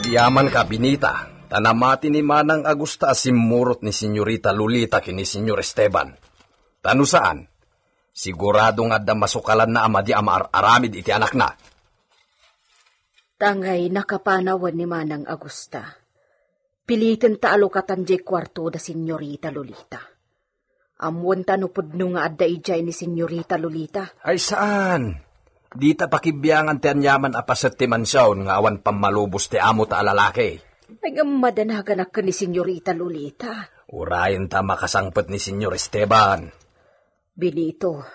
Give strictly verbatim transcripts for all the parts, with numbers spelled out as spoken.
Yamanka, Benita, ta namati ni Manang Agusta a simmurot ni Senyorita Lolita ken ni Senyor Esteban. Ta no saan, sigurado nga adda masukalanna a madi a maar-aramid iti anakna. Tangay nakapanawan ni Manang Agusta. Piliten ta alukatan diay kuarto da Senyorita Lolita. Ammoen ta no pudno nga adda idiay ni Senyorita Lolita. Ay saan. Dita pakibiangan ti aniaman a paset ti mansion nga awan pammalubos ti amo ta a lalaki. Ay, ngem madanaganak ken ni Senyorita Lolita. Urayen ta makasangpet ni Senyor Esteban. Benito.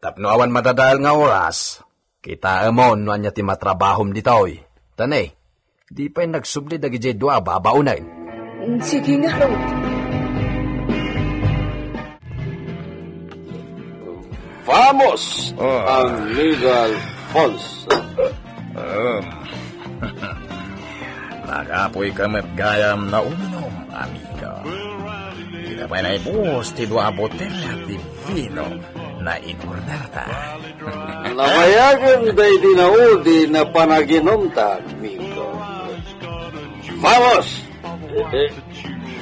Tapno awan madadael nga oras, kitaemon no ania ti matrabahom ditoy. Tane, di pay nagsubli dagidiay dua a babaonen. Sige ngarud. Vamos, Oh. Amigo Alfonso. Um. Nakapoy ka met gayam na uminom, amigo. Dita pay naibus ti dua a botella ti vino na in-orderta. Nabayagen daydi naudi na panaginumta, amigo. Vamos!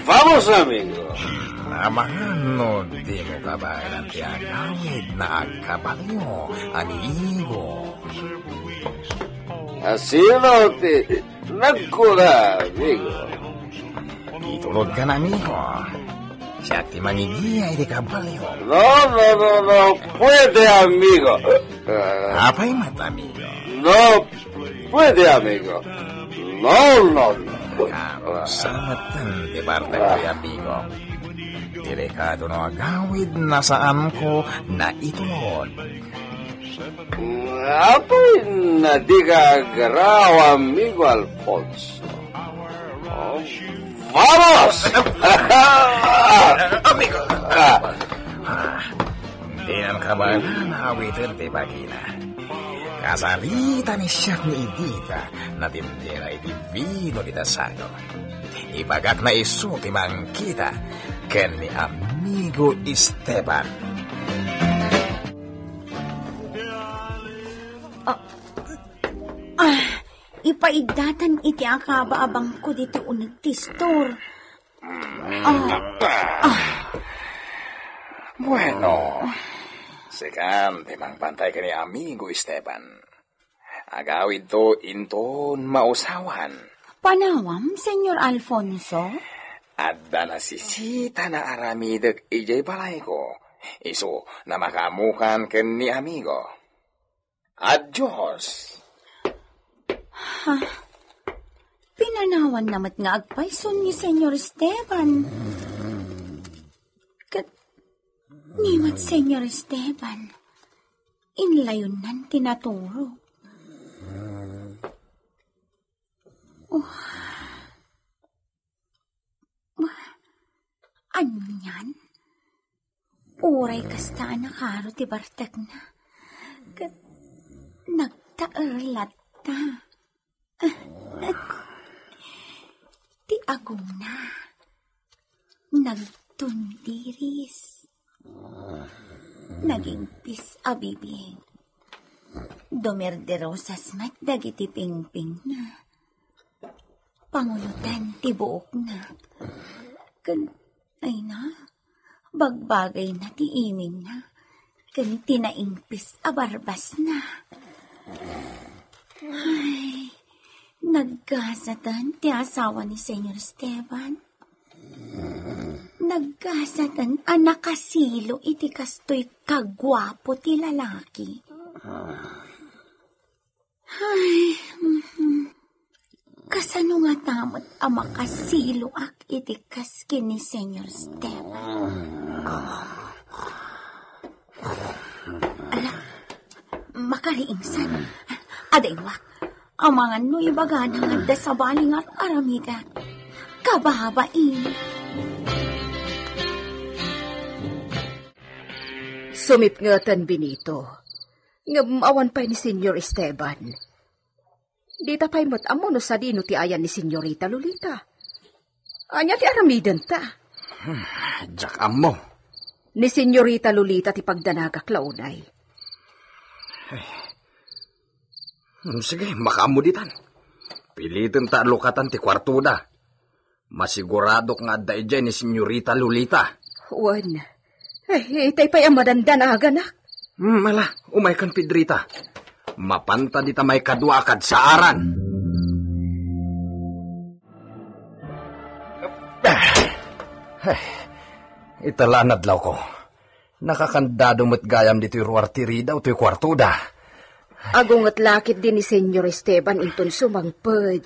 Vamos, amigo! Amangan no dimo kabaelan ti agawid na agkabalio, amigo. Asino ti nagkuna, amigo? Itulod ka na, amigo. Siak ti mangigiya iti kabalio. No, no, no, no. Pwede, amigo. Ah. Apay met, amigo? No, pwede, amigo. No, no, no. Karusa met ti bartek, amigo. Delikado no agawid na saanko na itulod. Apay na di ka agraw, amigo Alfonso? Oh, vamos! Amigo! Ah. Ah, dinan kabaelan a awiten ti bagina. Kasarita ni siak ni Edita, natindera iti vino dita sako. Ibagak na isu ti mangkita ken ni amigo Esteban. Ah, ah, ipaiddatan iti akaba a bangko ditoy uneg ti store. Ah, ah. Bueno, sikan ti mangbantay ken ni amigo Esteban. Agawidto inton mausawan. Panawam, Senyor Alfonso? Adda nasisita na aramidek idiay balayko. Isu na makaammokan ken ni amigo. Adios. Ha? Pinanawan na met nga agpayson ni Senyor Esteban. Ket ni met Senyor Esteban, inlayonnan ti naturo. Oh. Anian? Uray kasta a nakaro ti bartekna. Ket nagtaer latta. Ti agongna. Nagtundiris. Nagingpis a bibing. Dumerderosas met dagiti pingpingna. Panguloten ti buokna. Ken, ay na, bagbagayna ti imingna. Ken ti naingpis a barbasna. Ay, naggasaten ti asawa ni Senyor Esteban. Naggasaten a nakasilo iti kastoy kaguapo ti lalaki. Ay, mhm. Kasano ngata met a makasiloak iti kas ken ni Senyor Esteban? Ala, makariingsan. Adingwak. Amangan no ibagana nga adda sabali nga ar-aramidek. Kababain. Sumipngeten, Benito. Ngem awan pay ni Senyor Esteban. Dita pay met ammo no sadino ti ayan ni Senyorita Lolita. Ania ti aramidenta? Hmm, diak ammo. Ni Senyorita Lolita ti pagdanagak la unay. Hmm, sige, makaammo ditan. Pilitenta a lukatan ti kuartoda. Masiguradok nga adda idiay ni Senyorita Lolita. Wen, eh, itay pay a madandanaganak. Hmm, ala, umaykan, Pedrita. Mapanta dita maikadua a kadsaaran. Ay, ita la an adlawko. Nakakandado met gayam ditoy ruar ti ridaw toy kuartoda. Agunget la ketdi ni Senyor Esteban inton sumangpet.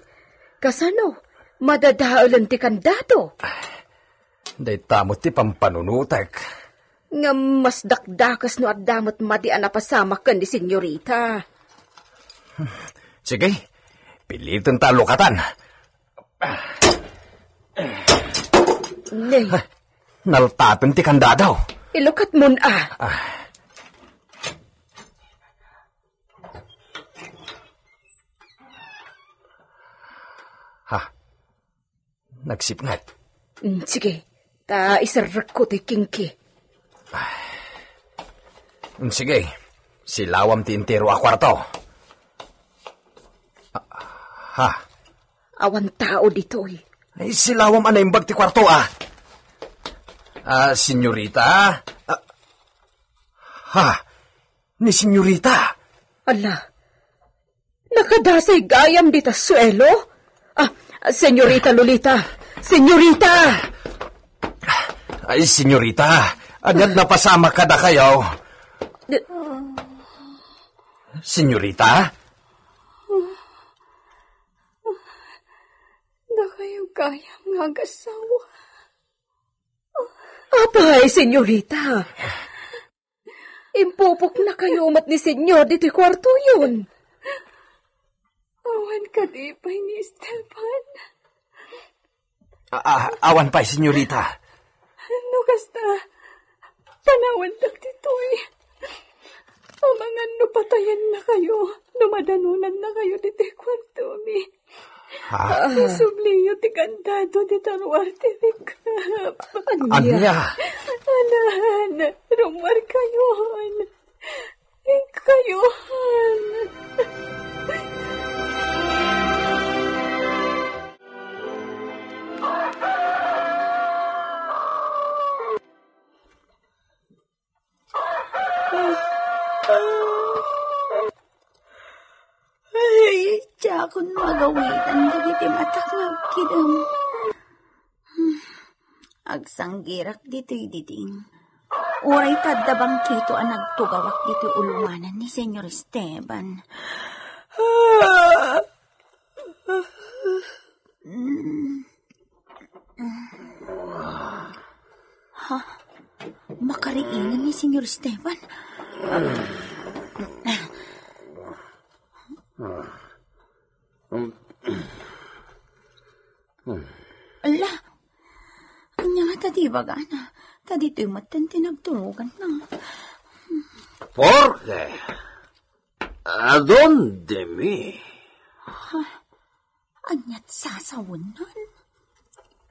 Kasano? Madadaelen ti kandado. Dayta met ti pampanunotek. Ngem mas dakdakes no adda met madi a napasamak ken ni Senyorita. Sige, pilitenta a lukatan. Ne. Naltaten ti kandado. Ilukatmon a. Ah. Ha? Nagsipnget. Mm, sige. Ta iserrekko ti kingki. Mm, sige. Silawam ti entero a kuarto. Ah, ha? Awan tao ditoy. Ay, silawam a naimbag ti kuarto, ah. Ah, senyorita? Ah, ha? Ni senyorita? Ala, nakadasay gayam dita suelo? Ah, senyorita Lolita! Senyorita! Ay, senyorita, ania't napasamak kadakayo? Senyorita? Dakayo gayam nga agassawa. Apay, senyorita? Impupoknakayo met ni Senyor ditoy kuartoyon. Awan kadi pay ni Esteban? A-, a-, awan pay, senyorita. No kasta, panawandak ditoy. Amangan no patayennakayo, no madanonannakayo ditoy kuartomi. Ha? Isubliyo ti kandado dita ruar ti rikep. Ania? Ania? Anan, rummuarkayon. Inkayon. Ay, diakon magawitan dagiti matak nga agkidem. Agsanggirak ditoy diding. Uray ta adda bangkito a nagtugawak ditoy ulonganan ni Senyor Esteban. Ha? Makariingen ni Senyor Esteban? Ala, ania ngata ti ibagana? Ta ditoy metten ti nagtuloganna. Porque, adondemi? Ha? Ania't sasawennan?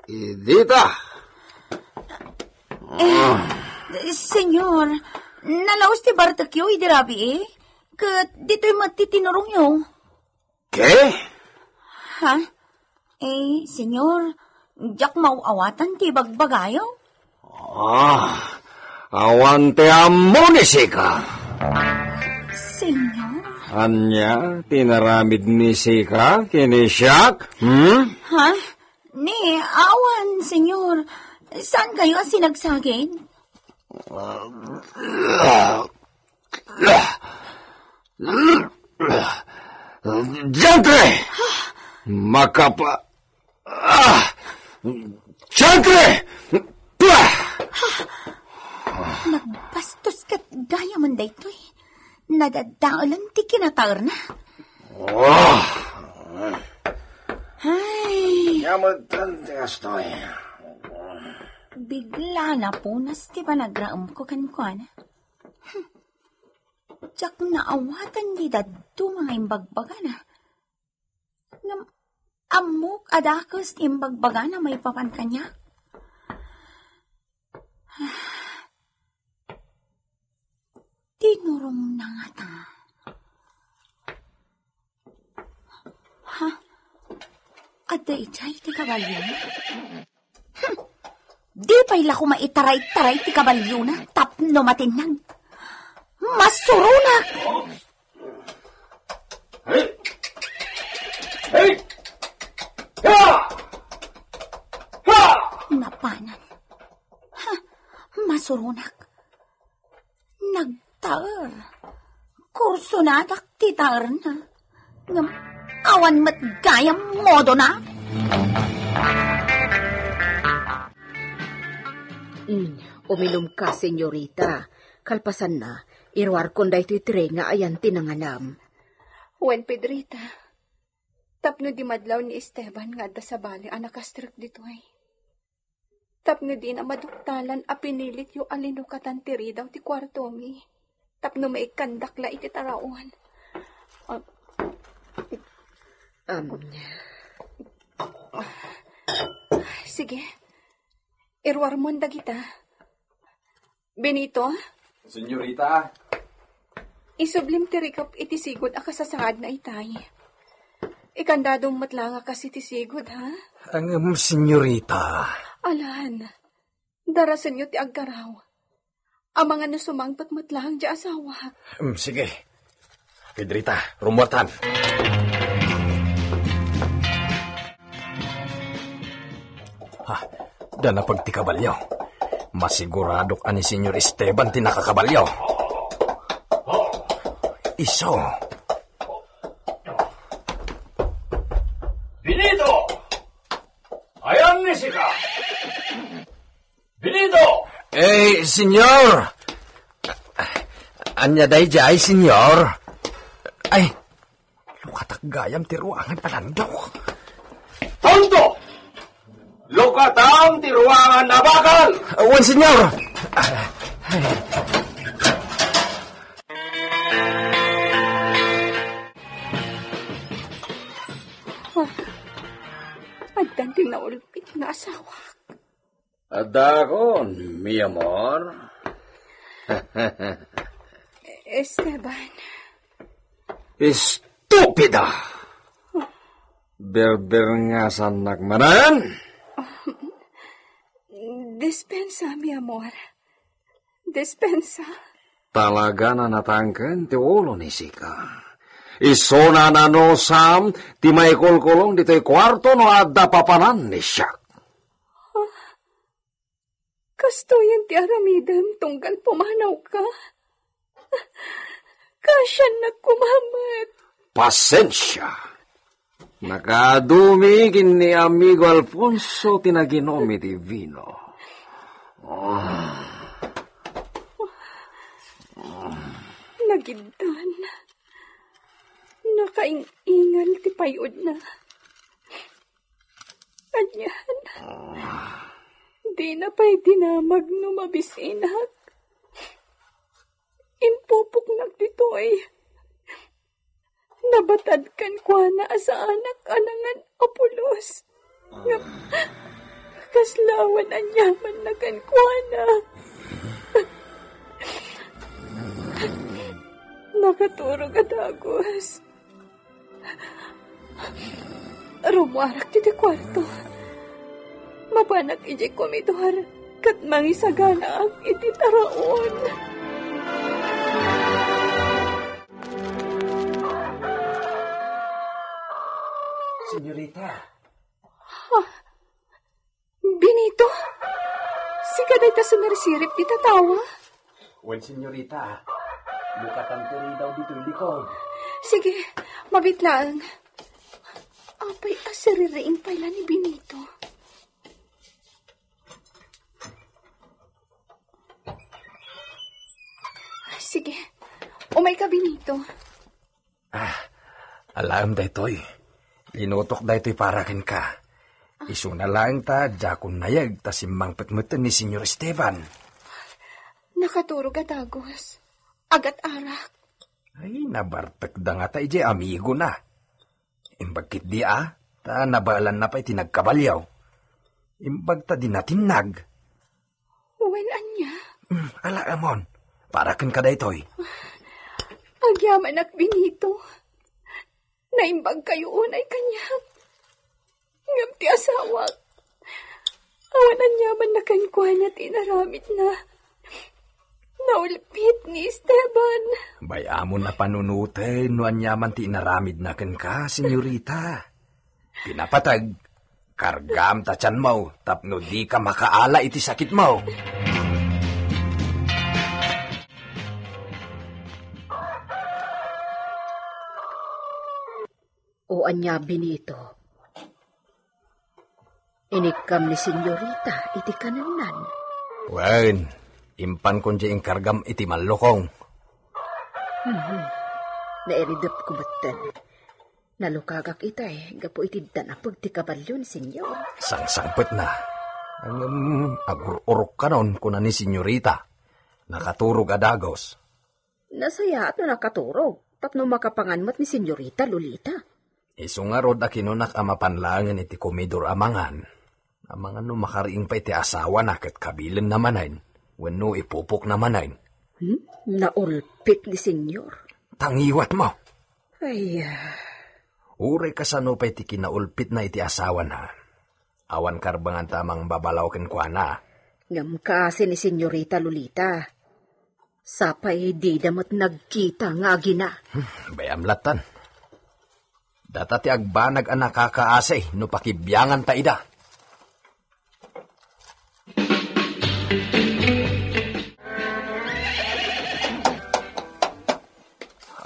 Idita. Eh, senyor, nalaus ti bartekyo idi rabii, ket ditoy met ti tinurongyo. Ke? Ha? Eh, senyor, diak maaw-awatan ti ibagbagayo. Ah, awan ti ammo ni sika. Senyor? Ania ti inaramid ni sika ken ni siak? Hmm? Ha? Ni, awan, senyor. Saankayo a sinagsagid? Diantre! Makapa-, ah! Diantre! Pah! Nagbastos ket gayamen daytoy. Nadadaelan ti kinataerna. Ah! Ay. Ania metten ti kastoy? Bigla a napunas ti panagraemko kenkuana. Hmm. Diak naawatan ti dadduma nga imbagbagana. Ngem ammok a dakes ti imbagbagana maipapan kaniak. Tinurongna ngata. Ha? Daydiay ti kabalio? Hmm. Di pay la ko maitaray-taray ti kabalio na tapno matinnag. Masuronak! Hey! Hey! Ha! Ha! Napanan. Ha! Masuronak. Nagtaer. Kursonadak ti taerna. Ngem awan met gayam modona. Mm, uminumka, senyorita. Kalpasanna, iruarkon daytoy tray nga ayan ti nangalam. Wen, Pedrita, tapno di madlaw ni Esteban nga adda sabali a nakastrek ditoy. Tapno dina maduktalan a pinilityo a linukatan ti ridaw ti kuartomi. Tapno maikkandak la iti taraon. Ah, Um, sige. Iruarmon dagita. Benito? Senyorita? Isublim ti rikep iti sigud a kasasaadna itay. Ikandadom met la nga kas iti sigud, ha? Ngem, senyorita. Alan, darasenyo ti agkaraw. Amangan no sumangpet met laeng ti asawak. Mm, sige. Pedrita, rummuartan. Ha, da napag ti kabalyo. Masiguradok a ni Senyor Esteban ti nakakabalyo. Isu. Benito! Ayan ni sika! Benito! Eh, senyor! Ania daydiay, senyor? Ay, lukatak gayam ti ruangan a landok. Tonto! Lukatam ti ruangan a bakal! Wen, senyor! Addan ti naulpit nga asawak. Addakon, mi amor. Esteban. Estupida! Berberngasannak manen? Dispensa, mi amor. Dispensa. Talaga a natangken ti ulo ni sika. Isuna a nanusam ti maikulkulong ditoy kuarto no adda papanan ni siak. Kastoyen ti aramidem tunggal pumanawka. Kaasiannak koma met. Pasensia. Nakaadumi ken ni amigo Alfonso ti naginom iti vino. Ah. Nagiddan. Nakaing-ingal ti payudna. Anian? Dina pay dinamag no mabisinak. Impupoknak ditoy. Nabatad kenkuana a saanak a nangan a pulos. Ngem, kasla awan aniamanna kenkuana. Nakaturog a dagus. Rummuarak iti kuarto. Mapanak idiay komedor ket mangisaganaak iti taraon. Senyorita. Ah, Benito? Sika dayta sumirsirip ti tatawa? Wen, senyorita. Lukatan ti ridaw ditoy likod. Sige, mabit laeng. Apay a siririing pay la ni Benito? Sige, umayka, Benito. Ah, alaem daytoy. Linutok daytoy para kenka. Isuna laeng ta diakon nayeg ta simmangpet metten ni Senyor Esteban. Nakaturog a dagus. Agat-arak. Ay, nabartekda ngata idiay amigona. Imbag ketdi a, ta nabaelanna pay ti nagkabalio. Imbag ta di natinnag. Wen, ania? Hmm, alaemon. Para kenka daytoy. Agyamanak, Benito. Naimbagkayo unay kaniak. Ngem ti asawak, awan aniamanna kenkuana ti inaramidna. Naulpit ni Esteban. Bay-amon a panunoten no aniaman ti inaramidna kenka, senyorita. Pinapateg, kargam ta tianmo tapno dika makaala iti sakitmo. O ania, Benito? Inikkam ni senyorita iti kanennan. Wen, impan kon di inkargam iti mallukong. Mhm. Nairidepko metten. Nalukagak itay gapu iti danapeg ti kabalio ni senyor. Sangsangpetna. Ngem agur-urok kanon, kuna ni senyorita. Nakaturog a dagos. Nasayaat no nakaturog, tapno makapangan met ni senyorita Lolita. Isu ngarud a kinunak a mapan laengen iti komidor a mangan. Amangan no makariing pay ti asawana ket kabilenna manen, wenno ipupokna manen. Hmm? Naulpit ni senyor. Tangiwatmo. Ay, ah. Uray kasano pay ti kinaulpitna iti asawana. Awan karbenganta a mangbabalaw kenkuana. Ngem kaasi ni senyorita Lolita. Sapay dida met nagkita nga agina. Hmm, bay-am lattan. Data ti agbanag a nakakaasi no pakibianganta ida.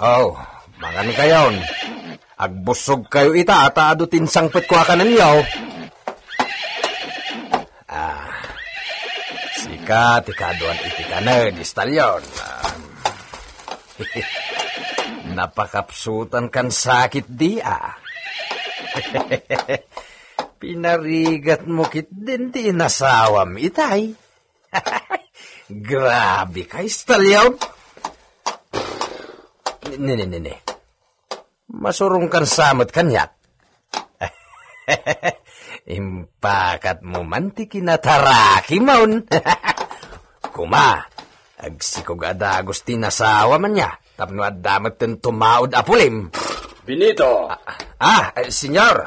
Oh, mangan kayon. Agbussog kayo ita, ta adu ti insangpetko a kanenyo. Ah, sika ti kaaduan iti kanen, Stallion. Ah, napakapsutan kan sakit di, ah. Pinarigat mo kit din ti inasawam itay. Grabe ka, Stallion. Ne, ne, ne, ne. Masurong kan samet kaniak. Impakat mo man ti kinataraki mon. Kuma, agsikog a dagos ti nasawa man niya, tapno adda met ten tumaod a pulim. Benito. Ah, ah, eh, senyor.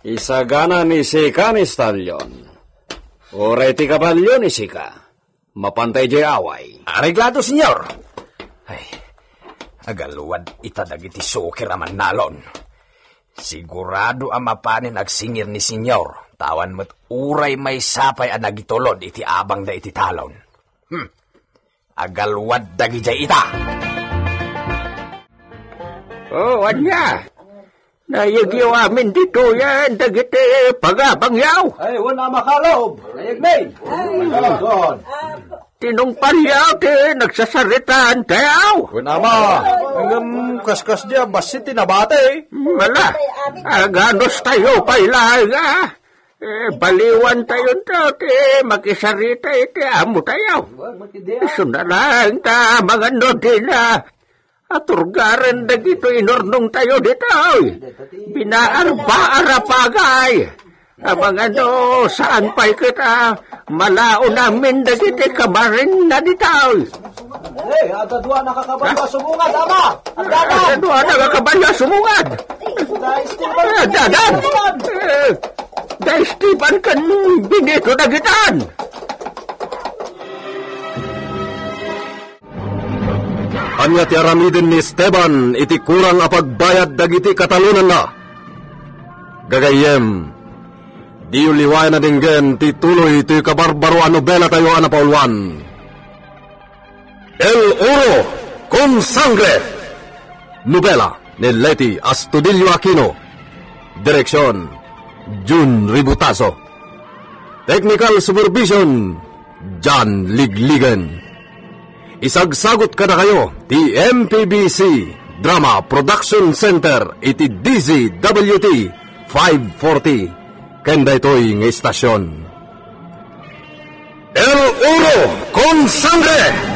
Isagana ni sika ni Stallion. Uray ti kabalio ni sika. Mapantay jay away. Areglado, senyor. Ay, agaluad ita dagiti sukir a mannalon. Sigurado a mapanen agsingir ni senyor, ta awan met uray maysa pay a nagitulod iti abangda iti talon. Hmm. Agaluad dagijay ita. Oh, ania? Nayegyo amin ditoyen dagiti pagabangyaw. Ay, wen a makalaob. Nayegmi. Ay. Ay, doon. Tinungpalyaw ti nagsasaritaan tayaw. Wen ama, ngem kaskas di a bassit ti nabati. Mala, aganos tayo pay laeng a. Eh, baliwan tayo ti makisarita iti amo tayo. Isu na laeng ta mangan no dina. Aturgaren dagitoy inurnong tayo ditoy. Binaarbaar a pagay. Amangan no saan pay ket a malaon amin dagiti kamarinna ditoy. Eh, adda dua nakakabalio a sumungad, ama! Adda dua nakakabalio a sumungad! Adda, adda! Eh, da Esteban ken Benito dagitan! Ania ti aramiden ni Esteban iti kurang a pagbayad dagiti katalonanna? Gagayyem, diyo liwayan a denggen ti tuloy ti kabarbaro a nobela tayo a napauluan, El Oro con Sangre. Nobela ni Leti Astudillo Aquino. Direksyon, Jun Ributazo. Technical supervision, John Ligligan. Isagsagut kadakayo ti M P B C Drama Production Center iti D Z W T five forty ken daytoy nga istasyon. El Oro con Sangre!